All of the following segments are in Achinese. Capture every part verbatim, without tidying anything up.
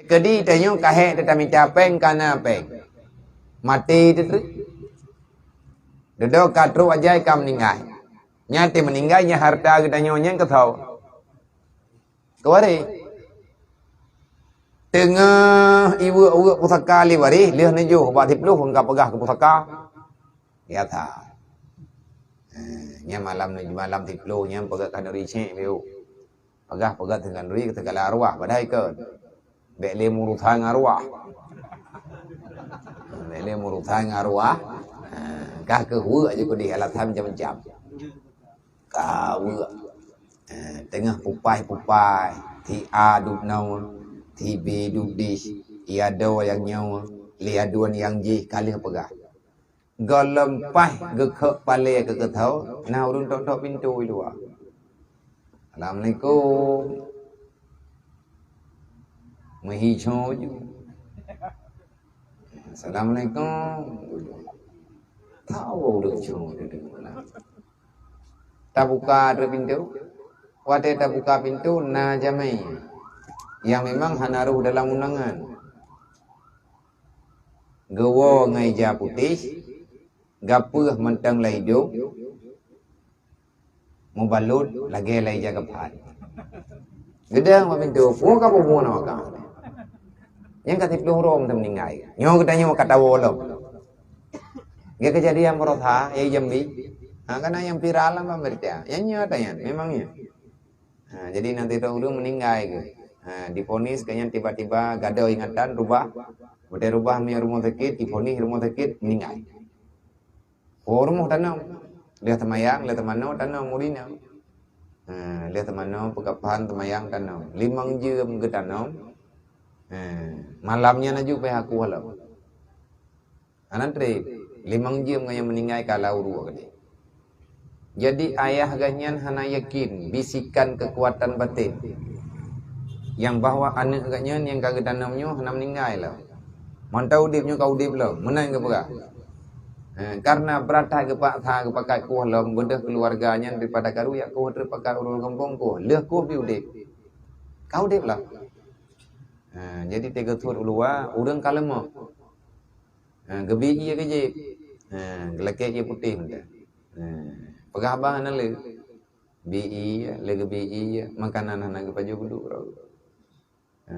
Keudi tanyoe ka hék teutamita péng, ka na péng. Maté teuteuh. Dudoe ka trok ajai ka meuninggai. Nyan teuh meuninggai, nyan hareuta geutanyoe nyan keu soe? Keu waréh. Teungoh iweuek-weuek pusaka lé waréh, lheueh neujoh bak siploh ka peugah keu pusaka. Nyata. Eh, nyan malam, malam siploh nyan peugah khanuri cék biôh. Peugah-peugah teuh khanuri keu sigala arwah, padahai kon. Bék lé meurusan ngon arwah. Bék lé meurusan ngon arwah. Ha, ka keuh weuek aja keudeh alasan macam-macam. Ka weuek. Ha, teungoh pupai-pupai, si A duek noe, si B duek dih, si adoe nyang nyoe, lé adoe nyang jih ka lheueh peugah. Gohlom paih geukhok palée keu keuthoe, na ureuëng tok-tok pintoe i luwa. "Assalamualaikum." Meuhi choe ju. "Assalamualaikum." Tahu ureuëng choe ju. Tabuka droe pintoe. Watée tabuka pintoe, na jamé nyang memang hana rôh dalam undangan. Geuwoe ngon ija putéh, gapeueh mantong lam idong, mubalot lagée lam ija gaphan. Geudong bak pintoe, peue ka bumoe na maka. Nyang ka siploh uroe mantong meuninggai. Nyoe geutanyoe ka tawoe lom. Geukeujadian baroesa, ya Jambi. Ha, kana nyang viral lam pemberitaan. Nyang nyoe ata nyan, memang nyoe. Ha, jadi nanti tu ureuëng meuninggai ke. Ha, diponis ke nyan tiba-tiba gadôh ingatan, rubah. Watée rubah miet rumoh sakét, diponis rumoh sakét, meuninggai. Oh, rumoh tanom. Lheueh teumayang, lheueh teumanoe tanom ureuëng nyan. Ha, lheueh teumanoe peugaphan teumayang tanom. Limong jeuem geutanom. Ha, malam nyan laju pih aku lom. Hana treb, limong jeuem ngon nyang meuninggai ka lau ruek keudeh. Jadi ayah geuh nyan hana yakin bisikan keukuatan baten nyang bahwa aneuëk geuh nyan nyang ka geutanom nyoe hana meuninggai lom. Mantong udeb nyoe ka udeb lom, meunan geupeugah. Ha, karena brat that geupaksa geupakat kueh lom beudôh keuluwarga nyan daripada karu jak kueh treb pakat ureuëng gampông kueh, lheueh kueh pih udeb. Ka udeb lom. Ha, jadi teugeuthuet u luwa, ureuëng ka leumoh. Ha, geubi ié keu jép. Ha, geulakée ié putéh mantong. Ha, peugah haba hana le. Bi ié, lé geubi ié, makanan hana geupajoh geuduek droe. Ha.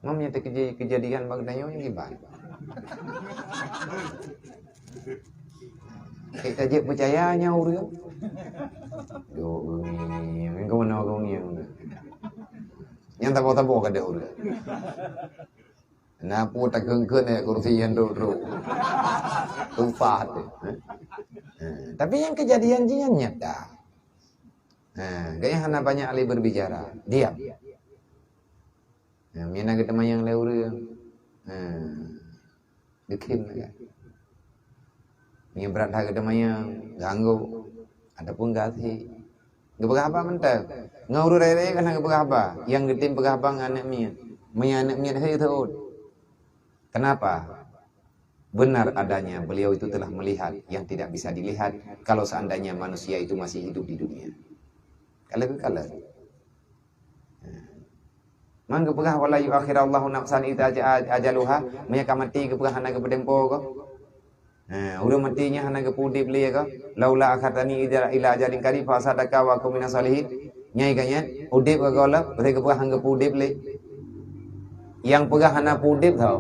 Mam nyang teukeujadi, keujadian bak tanyoe nyoe kiban. Kek tajak peucaya nyan ureuëng. Duek geumieng, keu meunoe geumieng. Nyang saboh-saboh ka deuh ureuëng. Na peue takheun-kheun ayat kursi nyan trok-trok. Tumpah teuh. Eh? Eh, tapi nyang keujadian jih nyan nyata. Eh, gaya hana banyak ahli berbicara. Diam. Eh, mina geuteumayang lé ureuëng. Eh, deukim lagée. Meunyoe brat that geuteumayang, geuanggô, ataupun geuaséh. Geupeugah haba mantong. Ngon ureuëng rayeuk-rayeuk kan hana geupeugah haba. Nyang geutem peugah haba ngon aneuëk miet. Meunyoe aneuëk miet hai teuôt. Kenapa? Benar adanya beliau itu telah melihat yang tidak bisa dilihat kalau seandainya manusia itu masih hidup di dunia. Kalau kala. Man geupeugah, "Wa la yu'akhirallahu nafsan idza jaa ajaluha," meunyoe ka maté geupeugah hana geupeutempo goe. Ha, ureuëng maté nyan hana geupeu-udeb lé goe. "Laula akhartani idza ila ajalin qarib fa asaddaqa wa akun minas shalihin." Nyai ka nyan, udeb goe lom, beutôi geupeugah hana geupeu-udeb lé. Nyang peugah hana peu-udeb tho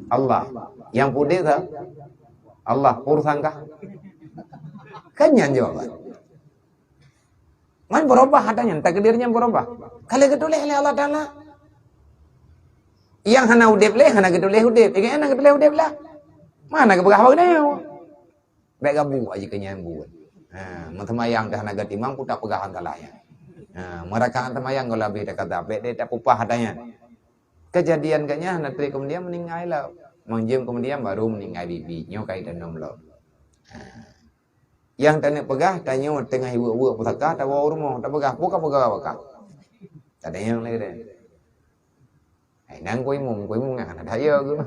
Allah. Nyang peu-udeb tho Allah, urusan kah? Kan nyan jawaban. Man berubah ata nyan, takdir nyan berubah. Ka lheueh geutuléh lé Allah Taala. Nyang hana udeb lé, hana geutuléh udeb. Ingat hana geutuléh udeb lah. Mana geupeugah bak geutanyoe? Bék gabu aja keu nyan buet. Ha, meuseumayang teuh hana geutimang, putak peugah salah nyan. Ha, meurakaat seumayang goh labih takata, bék deh tapupah ata nyan. Keujadian geuh nyan hana treb keumudian meuninggai lom. Mangjeuem keumudian baru meuninggai bibi, nyoe ka itanom lom. Ha. Nyang taneuk peugah, tanyoe teungoh iweuek-weuek pusaka, tawoe u rumoh, tapeugah, "Peue kapeugah bak kah?" Tadayang lé deh. Hai nang kuimum, kuimum nyan hana daya geuh.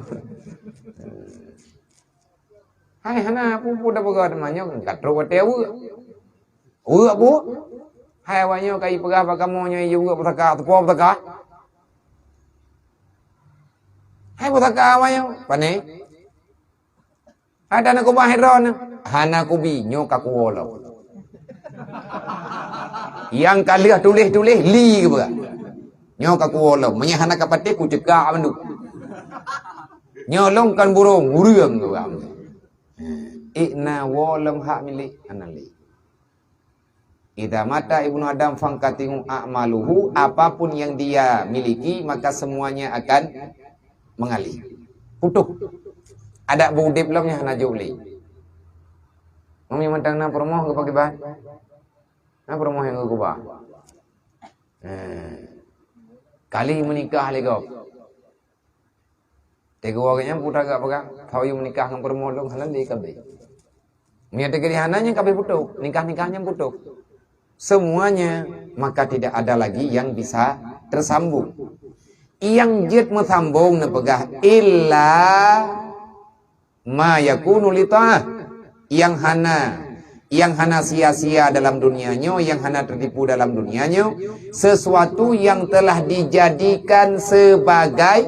Hai hana peue-peue tapeugah teuma nyoe ka trok watée weuek. Weuek bu? Hai awak nyoe ka ipeugah bak kamoe nyoe ijeuet pusaka, teupeue pusaka? Hai pusaka awak nyoe, pane? Hai, hana kuba droeneuh. Hana kubi, nyoe ka kuwoe lom. Nyang ka lheueh tuléh-tuléh, li keupeue. Nyoe ka kuwoe lom. Meunyoe hana ka patéh, kuceukak mandum. Nyoe lom kon burông, ureueng keupeue. Ikna woe lom hak milék, hana lé. Idza mata ibnu Adam fanqati'u a'maluhu, apapun yang dia miliki, maka semuanya akan mengalir. Putoh. Adak beu udeb lom nyan hana jok lé. Meunyoe mantong na peurumoh geupakiban. Na peurumoh nyang geukeubah. Eh. Kali meunikah lé gob. Teungoh geuh nyan peue tagak peugah, "Ka yue meunikah ngon peurumoh lôn hana lé kabeh." Meunyoe teungoh hana nyan kabeh putoh, nikah-nikah nyan putoh. Semuanya, maka tidak ada lagi yang bisa tersambung. Nyang jeuet meusambong neupeugah illa ma yakunu li ta'ah. Nyang hana, nyang hana sia-sia dalam dunia nyoe, nyang hana teutipu dalam dunia nyoe, sesuatu yang telah dijadikan sebagai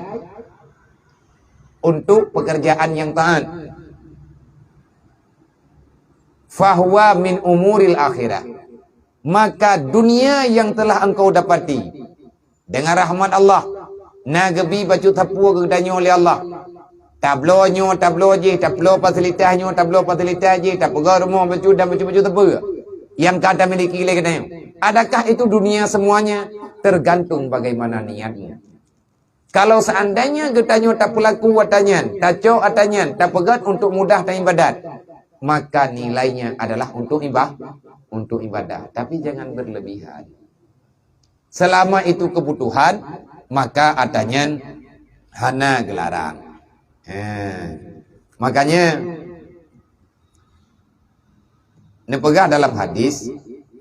untuk pekerjaan yang taat. Fahuwa min umuril akhirah. Maka dunia yang telah engkau dapati dengan rahmat Allah, na geubi bacut sapeue keu geutanyoe lé Allah. Tabloe nyoe, tabloe jih, tabloe fasilitas nyoe, tabloe fasilitas jih, tapeugah rumoh bacut dan bacut-bacut sapeue nyang ka tamiliki lé geutanyoe. Adakah itu dunia semuanya? Tergantung bagaimana niatmu. Kalau seandainya geutanyoe tapeulaku ata nyan, tacok ata nyan, tapeugét untuk mudah taibadat, maka nilainya adalah untuk ibah-, untuk ibadah. Tapi jangan berlebihan. Selama itu kebutuhan, maka ata nyan hana geularang. Eh. Makanya, neupeugah dalam hadis,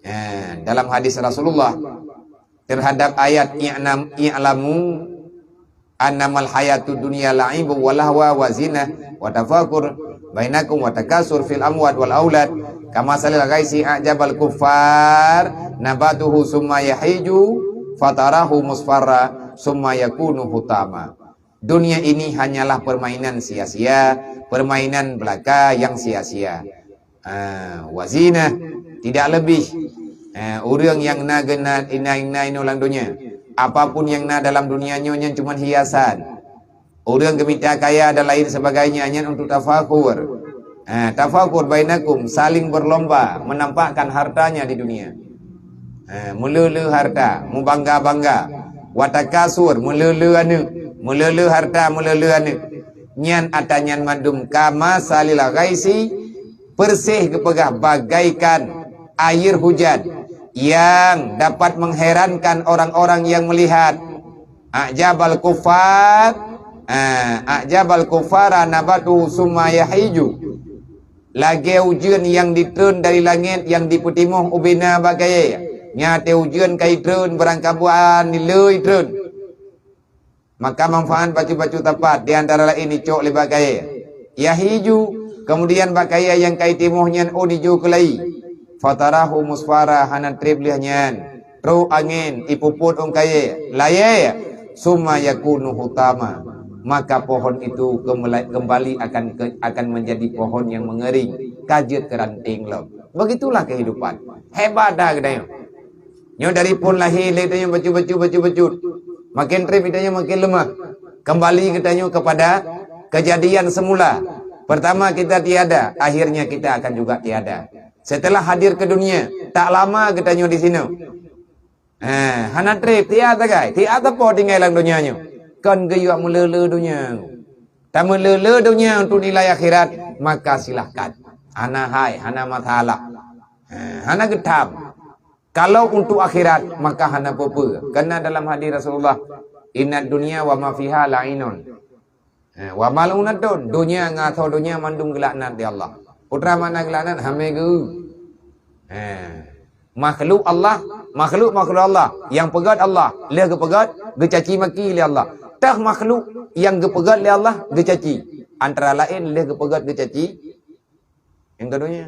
eh, dalam hadis Rasulullah terhadap ayat i'nam-, "I'lamu annamal hayatud dunya la'ibun wa lahwa wa zinah wa tafakur bainakum wa takasur fil amwat wal aulad kamasalil ghaisi a'jabal kuffar nabatuhu summa yahiju fatarahu musfarra summa yakunu hutama." Dunia ini hanyalah permainan sia-sia, permainan belaka yang sia-sia. Ah, wa zinah, tidak lebih. Ah, ureuëng nyang na gena-, na, na inoe lam dunia. Apapun nyang na dalam dunia nyoe nyan cuma hiasan. Ureuëng geumita kaya dan lain sebagainya nyan untuk tafakhur. Ah, tafakhur bainakum, saling berlomba menampakkan hartanya di dunia. Ha, meuleu-leu harta, mubangga-bangga. Watakasur, meuleu-leu aneuëk. Meuleu-leu harta, meuleu-leu aneuëk. Nyan ata nyan mandum kamasalil ghaisi, persis geupeugah bagaikan air hujan yang dapat mengherankan orang-orang yang melihat. A'jabal kuffar, ha, a'jabal kuffara nabatuhu summa yahiju. Lagée ujeuen nyang jitreun dari langét nyang jipeutimoh ubena bak kayée. Nyan watée ujeuen ka jitreun, barangkabuan dilée jitreun. Maka manfaat bacut-bacut sapat, di antara laén jicok lé bak kayée. Yahiju, keumudian bak kayée nyang ka jitimoh nyan ôn jijok keu layi. Fatarahu musfara, hana treb lheueh nyan. Trok angén, jipupot ôn kayée, layée, summa yakunu hutama, maka pohon itu kembali, kembali akan ke, akan menjadi pohon yang mengering, ka jeuet keu ranting lom. Begitulah kehidupan. Hebat dah geutanyoe. Nyoe dari phon lahé lé tanyoe bacut-bacut, bacut-bacut. Makin treb tanyoe makin leumah. Kembali geutanyoe kepada kejadian semula. Pertama kita tiada, akhirnya kita akan juga tiada. Setelah hadir ke dunia, tak lama geutanyoe di sinoe. Eh, hana treb, tieb sagai, tieb sapo tinggai lam donya nyoe. Kon geuyue meuleu-leu donya. Tameuleu-leu donya untuk nilai akhirat, maka silahkan. Hana hai, hana masalah. Eh, hana geutham. Kalau untuk akhirat, maka hana peue-peue. Karena dalam hadis Rasulullah, "Innad dunya wa ma fiha la'inun." Eh, wa mal'unatun, donya ngon asoe donya mandum geulaknat lé Allah. Peue treuk makna geulaknat, hamé geu. Eh, makhluk Allah, makhluk-makhluk Allah, nyang peugét Allah, lheueh geupeugét, geucaci maki lé Allah. Teuh makhluk nyang geupeugét lé Allah, geucaci. Antara laén lheueh geupeugét geucaci, nyang keu donya.